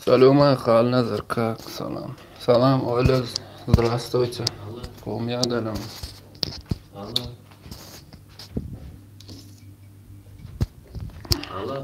Salowmay Halnazar kak salam. Salam Oýlaz zdrastwuyte. Gowmy ýagdaýlaryňyz? Alo. Alo.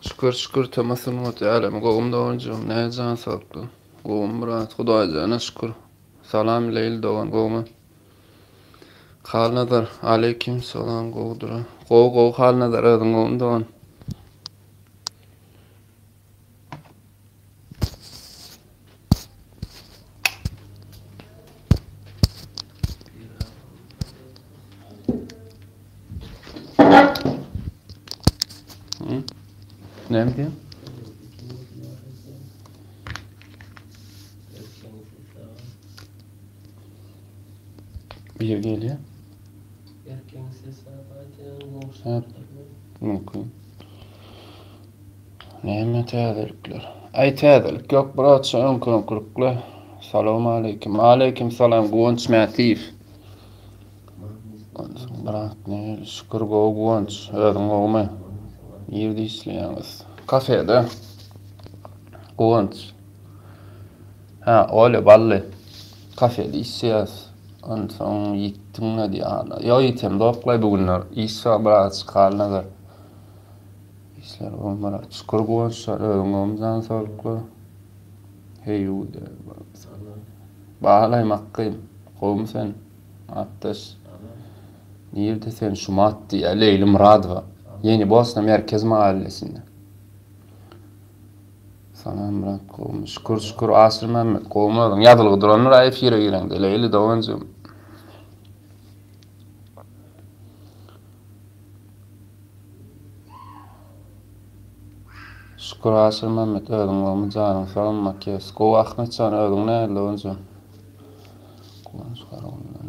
Şükür şükür Tama sungat älemi gowmy doganjygym näme jan saglykly. Gowmy Myrat Hudaýjana şükür. Salam Leýli dogan gowmy? Halnazar aleýkim salam gowudyr. Gowy gowy Halnazar özüň gowmy dogan? Hı? Näme diýýän? Bir gelýär. Erkegiň sesi Ha, mümkin. Näme täzelikler? Aý täzelik ýok, bratça öňki öňkülikle. Salam aleýkim. Aleýkim salam Guwanç Mätiýew. Onsoň brat ne şükür gowy Guwanç. Özüň gowumy? Nirde işleýäňiz? Kafede. Guwanç. Hä, Olya bally. Kafede işleýäs. Onsoň ýitdiňle diýýärler. Ýok, ýitemzoklaý bu günler. Iş bar birazajyk Halnazar. Işler gowy Myrat. Şükür Guwançjan özüň gowumy jan saglyklar. Heý Balaý Makgyn. Gowumy sen? Atdaş. Nirde sen şumat diýýär Leýli Myradowa. Ýeni Bosna merkez mahallesinde. Salam Myrat gowumy? Şükür şükür Aşyr Mämmet gowumy özüň? Ýazylgy durandyr a efire gireňde Leýli doganjygym. Şükür Aşyr Mämmet özüň gowumy janyň sagmy Makes. Gowy Ahmetjan özüň nähili doganjygym? Guwanç Garagumdan.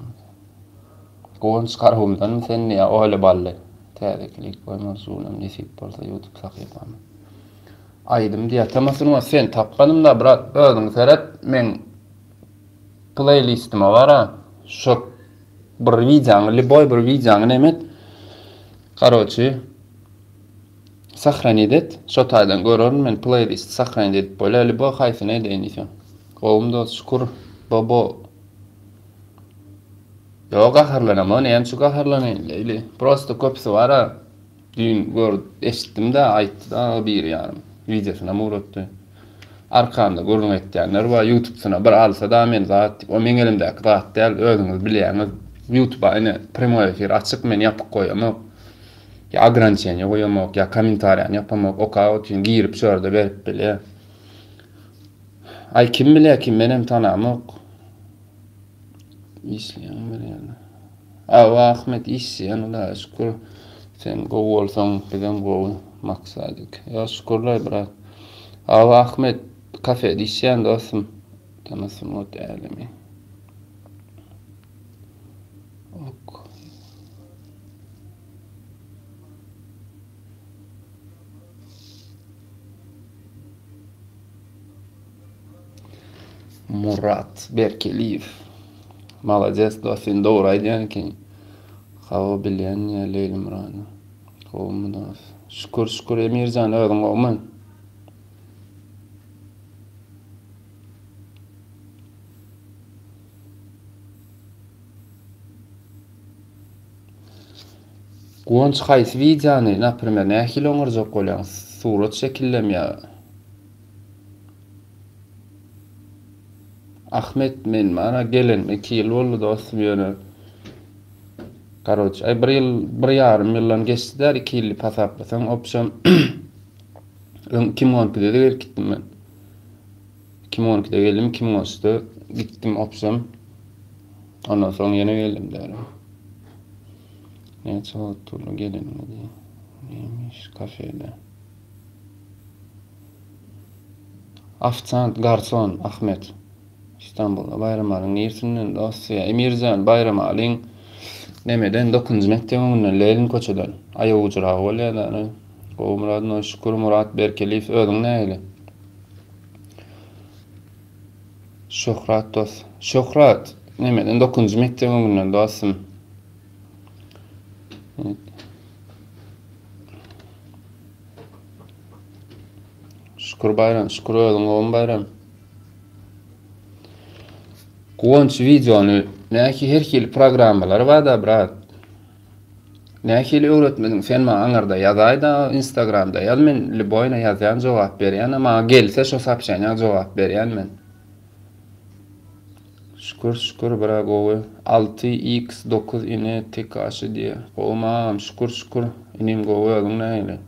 Guwanç Garagumdanmy sen diýýär Oýla bally. Täze klip goýmaly şu günem nesip bolsa YouTube sahypama. Aýdym diýýär Tama sungat seni tapmadym-da brat özüň seret meň playlistime bara şo bir wideoňy lýuboý bir wideoňy neme et karoçi sahranit et şo taýdan görerin men playlist sahranit edip bolýar lýuboý haýsyny edeýin diýseň gowumy dos şükür bobo Ýok gaharlanamok näme üçin gaharlanaýyn leýli prosto köpüsi bara Düýn görüp eşitdim-de aýtdy-da biri ýarym. Wideosynam ugratdy. Arkamda gürrüň etýänler bar, ýutubsyna bir alsa-da men zat diýip, o meň elimdäki zat däl, özüňiz bilýäňiz. Ýutuba ine primoý efir açyk, men ýapyk goýamok. Ýa ograniçeniýe goýamok, ýa kommentariýany ýapamok, okap otyryn, girip şu ýerde berip bilýär. Aý kim bilýär kim menem tanamok. Işleýän bir ýerde. Hawa Ahmet işleýän Hudaýa şükür. Sen gowy bolsaň bizem gowy maksadik. Ýa şükürler brat. Hawa Ahmet kafede işleýän dostum. Tanasym ot älemi. Ok. Murat Berkeliýew. Malades dos sen dogry aýdýan ekeniň. Hawa bilýän ýa Leýli Murady. Gowumy dos. Şükür şükür Emirjan özüň gowumy? Guwanç haýsy wideony naprimer nähili oňarjak bolýaň surat şekillemi ýa Ahmet men mana gelenime 2 ýyl boldy dostum ýöne Karoç aý bir ýyl bir ýarym ýyldan geçdi däl 2 ýyl diýip hasaplasaň opşam öň 2012-de de gelip gitdim men 2012-de geldim 2013-de gitdim opşam ondan soň ýene geldim däl Näçe wagt boldy geleniňe diýýär. Näme iş kafede. Ofisiant, garson, Ahmet. Istanbulda Baýramalyň nirsinden dost ýa Emirjan Baýramalyň nemeden 9-njy mekdebiň öňünden Lenin köçeden. Aýawujyragy bolýar da. Gowy Murad no şükür Murat Berkeliýew özüň nähili? Şöhrat dost. Şöhrat nemeden 9-njy mekdebiň öňünden dostum. Şükür Baýram, şükür özüň gowumy Baýram? Guwanç wideony nähi her hili programmalar barda brat. Nähili öwretmediň sen maňa aňyrda ýazaýda instagramda ýaz men lýuboýna ýazýan jogap berýän maňa gelse şo soobşeniýa jogap berýän men. Şükür şükür bra gowy. 6 x 9 ine tekaşy diýe. Gowy agam şükür şükür inim gowy özüň nähili.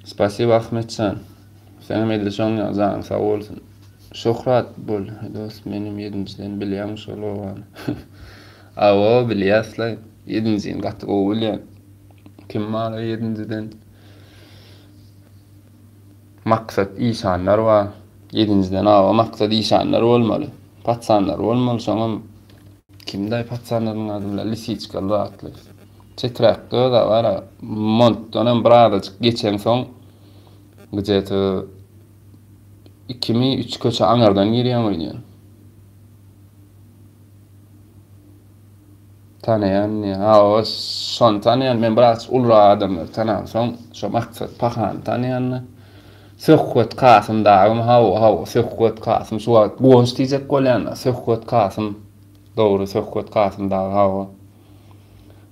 Spasibo Ahmetjan. Seňem edil şoň ýaly janyň sag bolsun. Şöhrat bol dost menem ýedinjiden bilýäň şol obany. Awo bilýäsle ýedinjini gaty gowy bilýän. Kim bar ýedinjiden? Maksat işanlar bar. Ýedinjiden awa maksat işanlar bolmaly. Patsanlar bolmaly şoňam kimdaý patsanlaryň ady bilen lisiçkaly zatly. Çeträkde öz-ä bar-a. Montdanam bir azajyk geçeňsoň gje-to ikimi, üç köçe aňyrdan girýäň öýdýän. Tanaýan diýýär. Hawa, şony tanaýan. Men biraz ulurak adamlary tanamsoň, şo Maksat pahany tanaýan-da. Söhbet Kasym dagymy? Hawa, hawa, Söhbet Kasym. Şu wagt Guwanç diýjek bolýan-da. Söhbet Kasym. Dogry, Söhbet Kasym dagy, hawa.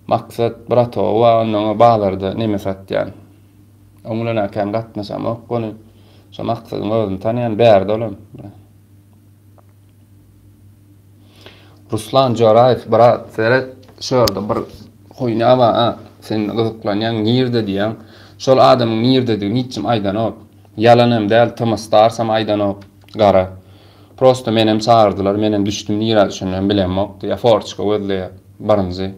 Maksat bratogy bar ondan o bazarda neme satýan. Oň bilen kän gatnaşamok ony. Şo Maksadyň özüni tanýan bärde olam. Ruslan Joraýew brat seret şu ýerde bir huýna bar a sen gyzyklanýaň nirde diýýäň. Şol adamyň nirdedigini hiç kim aýdanok. Ýalan hem däl Tm Starsam aýdanok gara. Prosto menem çagyrdylar menem düşdüm nirä düşenimem bilemok diýýär forçka gözleýär birinji.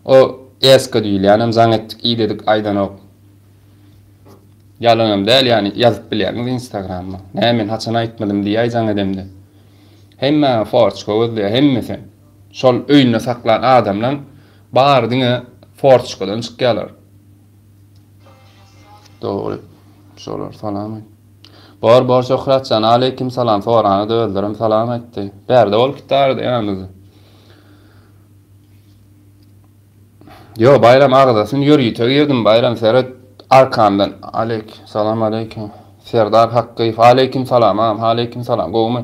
O eska diýilýänem jaň etdik idedik aýdanok. Ýalanam däl ýany ýazyp bilýäňiz instagramda. Näme men haçan aýtmadym diýäý jaň edemde. Hemme forçka gözleýär hemmesi. Şol öýünde saklan adamlaň bary diňe forçkadan çykýarlar. Dogry. Şolar salam aýt. Bor bor Şöhratjan aleýkim salam sorana-da özlerem salam aýtdy. Bärde bolup gitdi arada ýanymyzda. Ýo Baýram agzasyn ýörite girdim Baýram seret arkamdan Aleýk salam aleýkim Serdar Hakgyýew aleýkim salam agam aleýkim salam gowumy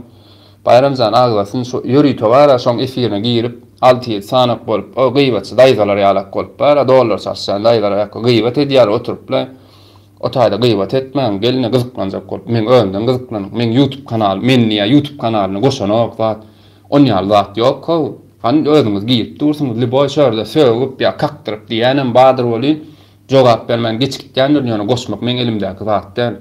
Baýramjan agzasyn şu ýörite bara şoň efirine girip 6-7 sanak bolup o gyýbatçy daýzalar ýalak bolup bara dollar çalyşýan daýzalar ýaly gyýbat edýär oturypla o taýda gyýbat etmäň geline gyzyklanjak bolup meň özümden gyzyklanyň meň ýutub kanalym men diýä ýutub kanalyny goşanok zat On ýaly zat ýok how. Hany özüňiz girip dursuňyz lýuboý şu ýerde sögüp ýa kakdyryp diýýänem bardyr welin jogap bermän geç gitýändirin ýöne goşmak meň elimdäki zat däl.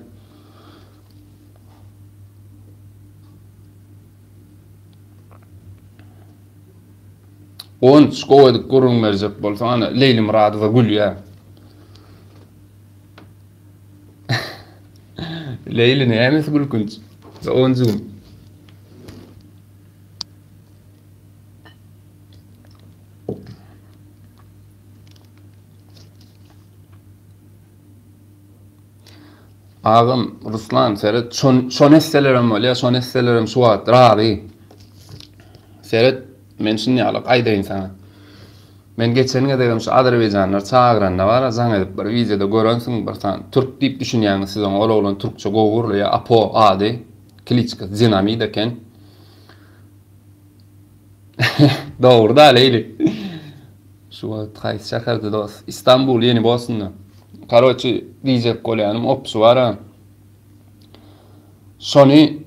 Guwanç gowy edip gürrüň berjek bolsaň ana Leýli Myradowa gülýär. Leýli nämesi gülkünç? Doganjygym. Agam Ruslan seret şon şon etselerem bolýar, şon etselerem şu wagt razy. Seret men şun ýaly aýdaýyn saňa. Men geçen gezegem şu azerbaýjanlar çagyranda bara jaň edip bir wideoda görensiň bir sany türk diýip düşünýäňiz siz oňa ol oglan türkçe gowy gürleýär Apo ady kliçkasy Dinamit eken. Dogry da Leýli. Şu wagt haýsy şäherde dost? Istanbul Ýeni Bosnda. Karoçi diýjek bolýanym opşy bara. Şony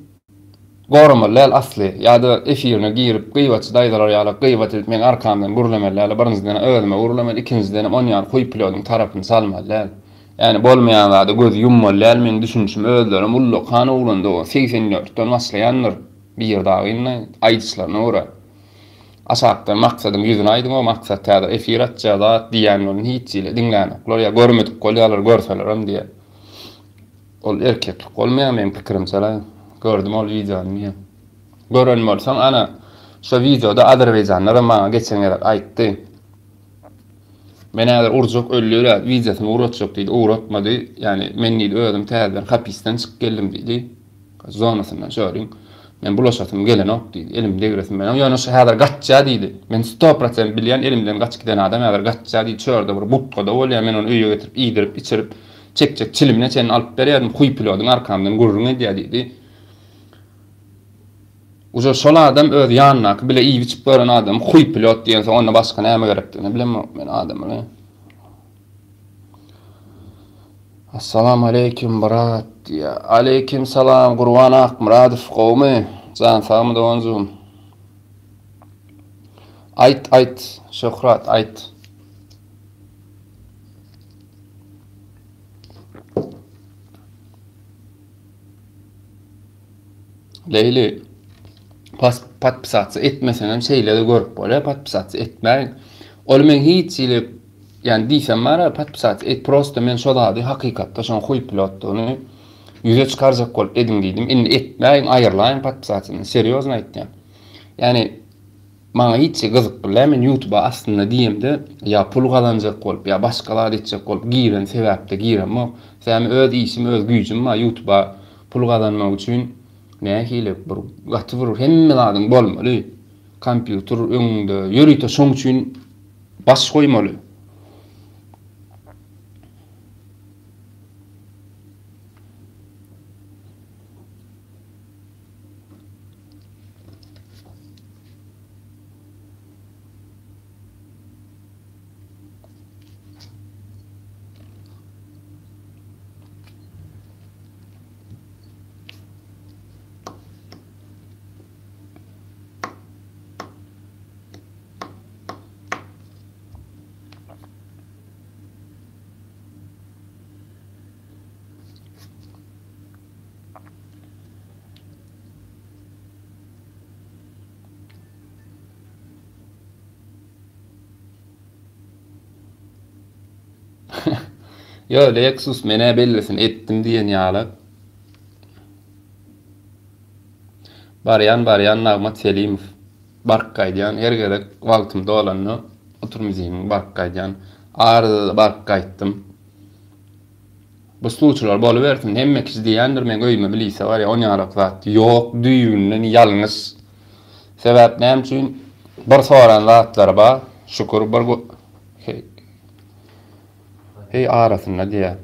Goramaly däl asly. Ýa-da efirine girip gyýbatçy daýzalar ýaly gyýbat edip meň arkamdan gürlemeli däl. Birinjiden özüme gürlemeli, ikinjidenem on ýaly huýpilýodyň tarapyny çalmaly däl. Ýani bolmaýan zada göz ýummaly däl meň düşünişim özlerem ullakan oglandy o 84 dörtden başlaýandyr bir dagyny aýdyşlaryna görä. Aşakdan Maksadyň ýüzüne aýdyň o Maksat häzir efir açýar zat diýýän bolun hiç hili diňlänoklar ýa görmedik bolýarlar görselerem diýýär. Ol erkeklik bolmaýar meň pikirimçe-le. Gördüm ol wideony diýýän. Gören bolsaň ana şo wideoda azerbaýjanlaram maňa geçen gezek aýtdy. Men häzir urjak öldürä wideosyny ugratjak diýdi, ugratmady. Ýani men diýdi özüm täzeden hapisden çykyp geldim diýdi. Zonasyndan şöriň. Men bulaşasym gelenok diýdi. Elim degresim gelenok. Ýöne şu häzir gaçýa diýdi. Men 100% bilýän elimden gaçyp giden adam häzir gaçýa diýdi. Çörde bir budkada bolýar. Men ony öýe getirip iýdirip içirip. Çekjek çilimine çenli alyp berýärdim, huý pilodyň arkamdan gürrüň edýär diýdi. Uje şol adam öz ýanyndaky bile iýip-içip gören adam huý pilot diýensoň onda başga näme gerekdigini bilemok men adamyny. Assalam aleýkim brat diýýär. Aleýkim salam Gurban Akmyradow gowumy? Jan sagmy doganjygym? Aýt aýt Şöhrat aýt. Leýli pas podpisatsa etmeseňem şeýle-de görüp bolýar podpisatsa etmäň. Ol men hiç hili ýani diýsem bar podpisatsa et prosta men şo zady hakykatda şoň huý pilotdygyny ýüze çykarjak bolup ediň diýdim. Indi etmäň aýyrlaýyň podpisatsyny serýozny aýtýan. Ýani Maňa hiç şey gyzykly däl men ýutuba aslynda diýemde ýa pul gazanjak bolup ýa başga zat etjek bolup giren sebäpde giremok. Sebäbi öz işim öz güýjüm bar ýutuba pul gazanmak üçin nähili bir gaty bir hemme zadyň bolmaly. Kompýuter öňüňde ýörite şoň üçin baş goýmaly. Ýo Lexus menä bellisini etdim diýen ýaly. Barýan barýan Nagmat Selimow. Baryp gaýdýan her gezek wagtym dolanda oturmyzymyň baryp gaýdýan. Arada baryp gaýtdym. Bu sluçylar bolubersin hemme kişi diýýändir meň öýüme milise barýa on ýalak zat ýok düýbünden ýalňyş sebäp näme üçin bir soran zatlary bar şükür bir heý heý arasynda diýýä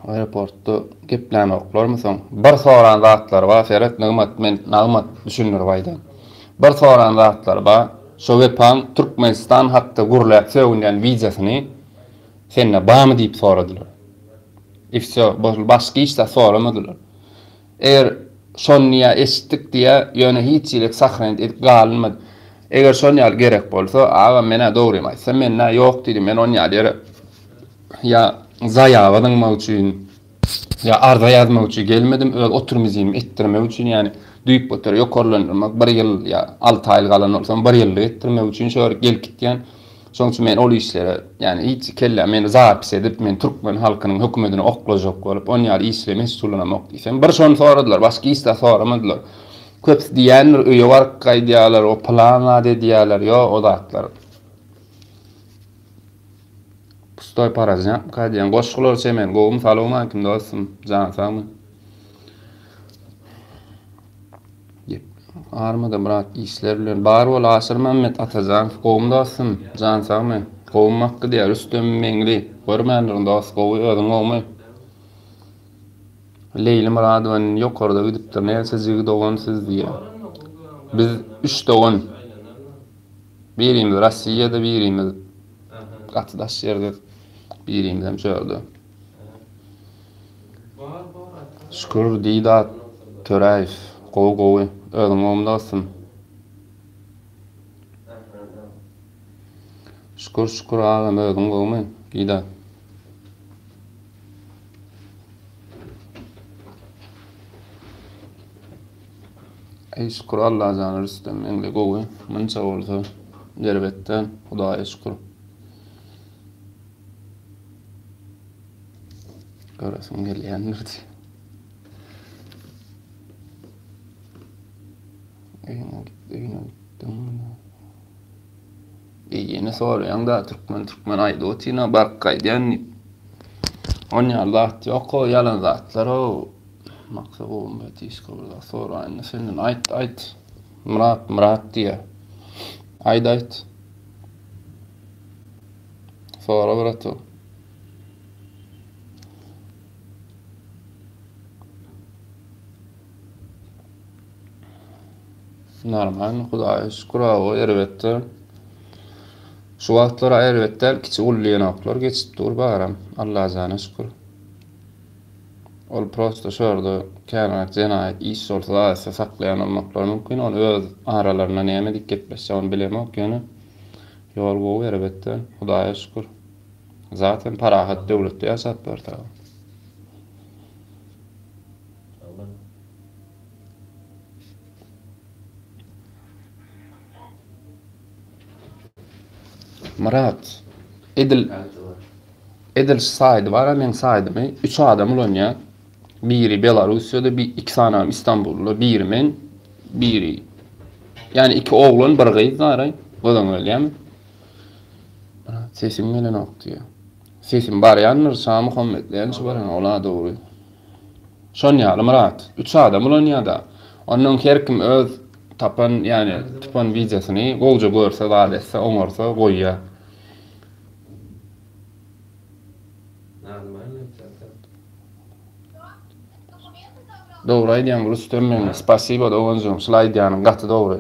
aeroportda geplänoklarmy soň bir soran zatlary bar seret Nygmat men Nagmat düşündirip aýdaýyn bir soran zatlary bar şo Wepaň Türkmenistan hakda gürläp sögünýän wideosyny Sende barmy diýip soradylar. I wsýo, başga hiç zat soramadylar. Eger şony diýýä eşitdik diýýä, ýöne hiç ýere sahranit edip galynmady. Eger şon ýaly gerek bolsa, agam men-ä dogrymy aýtsam, mende ýok diýdim, men on ýaly ýere ýa zaýawa zyňmak üçin, Ýa arza ýazmak üçin gelmedim, öz oturum izinimi etdirmek üçin, ýagny düýpgöter ýokarlandyrmak, bir ýyl ýa alty aýlyk alan bolsam, bir ýyllyk etdirmek üçin şo ýere gelip gitýän. Şonuň üçin men ol işlere, ýagny hiç kelläm meni zapis edip, men türkmen halkynyň hökümetine oklajak bolup, on ýaly iş bilen meşgullanamok diýsem, bir şony soradylar, başga hiç zat soramadylar. Köpüsi diýýändir, öýe baryp gaýdýarlar, o pylan zat edýärler, ýok o zatlar. Pustoý parazýamka diýen goşgular çemen gowumy salowmalikim dostum jan sagmy. Gep armada brat işler bilen bar bol Aşyrmämmet Atajanow gowumy dostum jan sagmy gowumy Makgy diýer Rüstem Meňli görmändirin dost gowy özüň gowumy Leýli Myradowa ýokarda gidipdir näçe jigi dogan siz diýýär biz üç dogan Birimiz Rossiýada, birimiz gaty daş ýerde, birimizem şu ýerde. Şükür Didat Töräýew. Gowy gowy. Özüň gowumy dostum? Şükür şükür agam özüň gowumy Didat? Eý şükür Allajana Rüstem meňli gowy munça bolsa erbetdäl Hudaýa şükür. Göresiň gelýändir diý. Öýüňe git, öýüne gitdiň. Eý ýene soraýaň da türkmen türkmen aýdyp otyryn baryp gaýdýan diýip. On ýaly zat ýok o ýalan zatlar o. Maksa gowumy bratişka bir zat soraýyn senden aýt aýt. Myrat Myrat diýýär. Aýt aýt. Sora brato. Normalny Hudaýa şükür hawa erbetde. Şu wagtlar erbet däl kiçi uly diýenoklar geçip dur baram Allajana şükür. Ol prosta şu ýerde käniräk jenaýat iş bolsa zat etse saklaýan bolmaklary mümkin ony öz aralarynda näme diýip gepleşýär ony bilemok ýöne ýol gowy erbet däl Hudaýa şükür. Zaten parahat döwletde ýaşap ýörüs aga. Myrat, edil edil şu saýdy bar-a meň saýdymy üç adam ulanýar. Biri Belarussiýada, bir iki sany Istanbulda, biri men, biri ýani iki oglan, bir gyz bar-aý. Göz öňüne gelýärmi? Myrat, sesim gelenok diýýär. Sesim barýandyr, Şamuhammet näme barýan, ol-a dogry. Şon ýaly Myrat, üç adam ulanýada. Onnoň her kim öz tapan, ýagny tupan wideosyny gowja görse, zat etse, oňarsa goýýa. Dogry aýdýaň Rüstem meňli spasibo doganjygym şul aýdýanyň gaty dogry.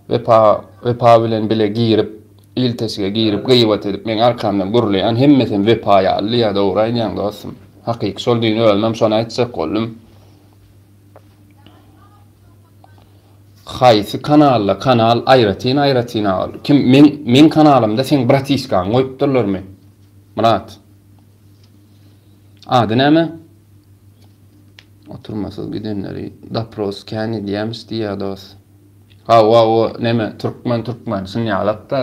Wepa Wepa bilen bile girip ilteşige girip gyýbat edip meň arkamdan gürleýän hemmesem Wepa ýaly diýýä dogry aýdýaň dostum. Hakyky şol düýn özümem şony aýtjak boldum. Haýsy kanalda kanal aýratyn aýratyn ol kim meň meň kanalymda seň bratişkaňy goýupdyrlarmy Myrat ady näme oturmasyz gidenleri dopros kän edýämiş diýýä dos hawa o neme türkmen türkmen şun ýalakda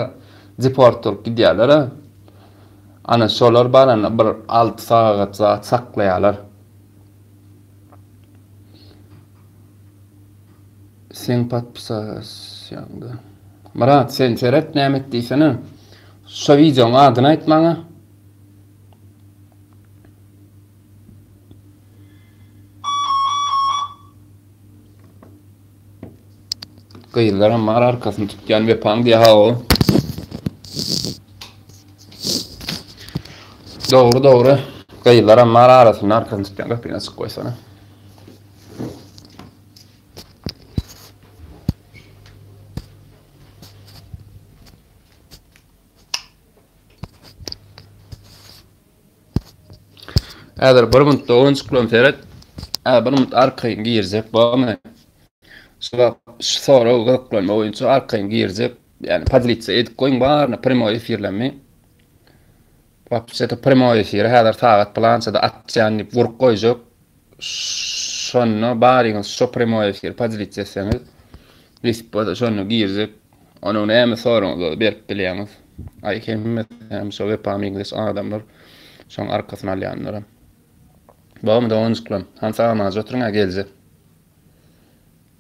deport bolup gidýäler a ana şolar baranda bir 6 sagat zat saklaýalar Seň podpisasýaňda. Myrat sen seret näme et diýsene. Şo wideoň adyny aýt maňa. Gyzlaram bar arkasyny tutýan Wepaň diýä hawa. Dogry dogry. Gyzlaram bar arasynda arkasyny tutýan gapyny açyk goýsana. Häzir bir minut doganjyklarym seret. Hä bir minut arkaýyn girjek bormy? Şu şu sorag gyzyklanma boýunça arkaýyn girjek. Ýani podelitsa edip goýuň baryny primoý efirlerimi. Wapşe-de primoý efiri häzir sagat pylançada atýan diýip gurup goýjak. Şonda baryňyz şo primoý efiri podelitsa etseňiz nesip bolsa şonda girjek. Onuň näme soragyňyz bolsa berip bilýäňiz. Aý hemmesi hem şo Wepa meňzeş adamlar şoň arkasyny alýanlaram. Bormy doganjyklarym? Hany sag-amanja oturyň-a geljek.